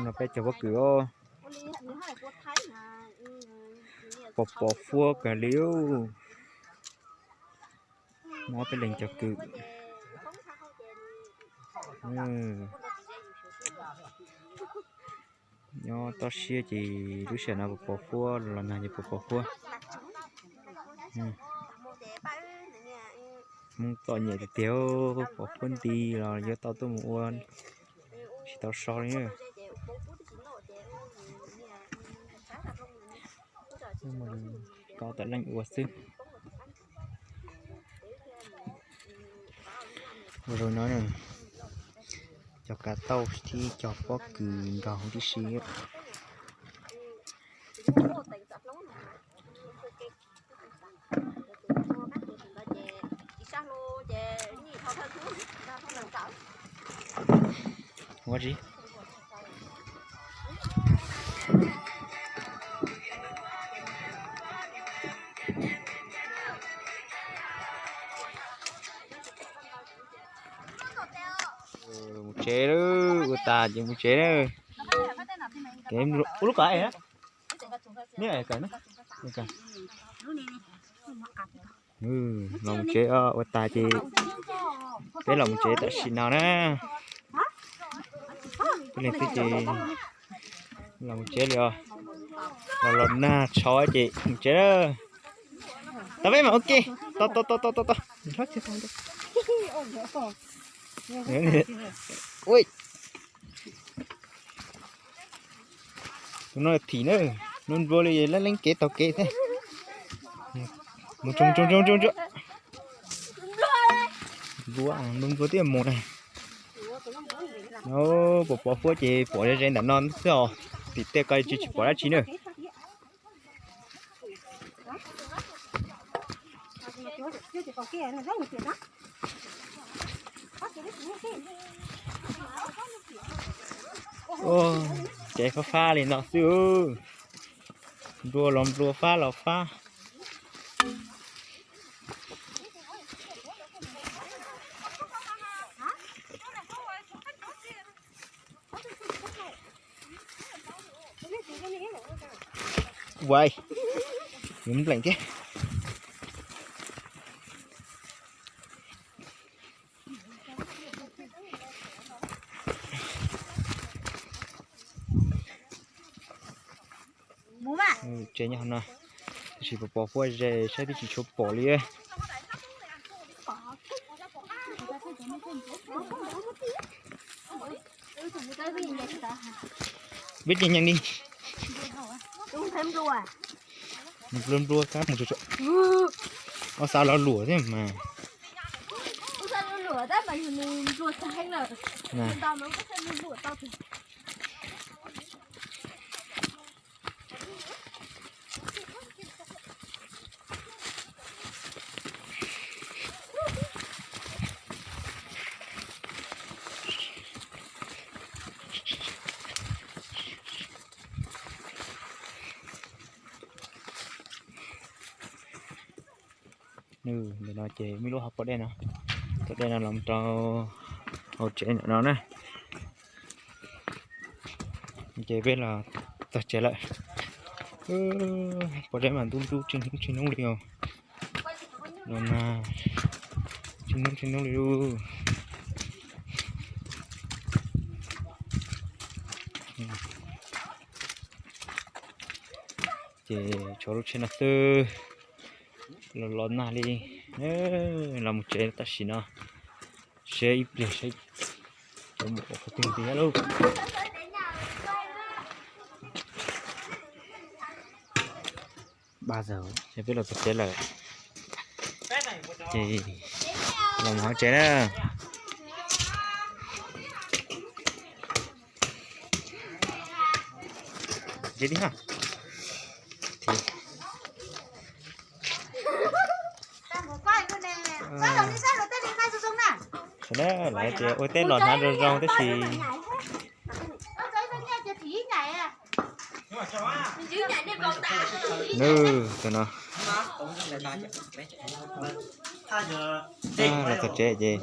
No peb cov pob kws os, pos pos huab kawg li. Muab peb leeg cov kws. Nyob toj siab ces lub sij hawm no pos pos huab, los nag ces pos pos huab. Hmoob txom nyem tiag tiag, pos huab nti los yuav tau tuaj mus ua tsis tau so li. Koj tam leej ua xwb. Ua zaum no cov kav tauj thiab cov pob kws nrog huv tib si. Ua tsi? Mus tsev lawm, ua tas ces mus tsev na. Ua lub kov es na. Los mus tsev, ua tas ces peb los mus tsev tam sim no na. Peb leeg twb ces los mus tsev li os. Los los nag tshauv ces mus tsev na. Tau peb mam ua ke. Tau tau tau tau tau tau. Tus no thim na, nplua nplua li lab leeb kev taug kev thiab. Mus tsuag mus tsuag mus tsuag mus tsuag. Nplua nplua nplua twb mus na. Pos pos huab ces pom ze ze ntawm no xwb os, tim tej ko tsis tsis pom dab tsi na. Tsev fab fab li no xwb, nplua los nplua fab los fab. Uais, yuav npleem thiab. Tsev nyob hauv no, tab sis pos pos huab ze saib twb tsis tshua pom li. Peb ces nyeem li. Nplua nplua kab mus tsuag tsuag. Ua xav los luam thiab mas. Ntawm no ces muaj lub hauv paus dej no, tus dej no los rau hauv tsev ntawm no na. Ces peb los txog tsev lawm. Paus dej mas ntub ntub tsis hnub tsis hnub li os. Los mas tsis hnub tsis hnub li lauj. Ces tshuav lub tsheb no xwb, los los nag li. Los mus tsev tam sim no, seb ib pliag seb cov mus ua qhov twg ntxiv lauj. Ba giờ ces peb los txog tsev lawm, ces los mus hauv tsev na. Tsev tib ha. Lawv tias ua teb los hnav zoo zoo tab sis nws tus no los txog tsev ces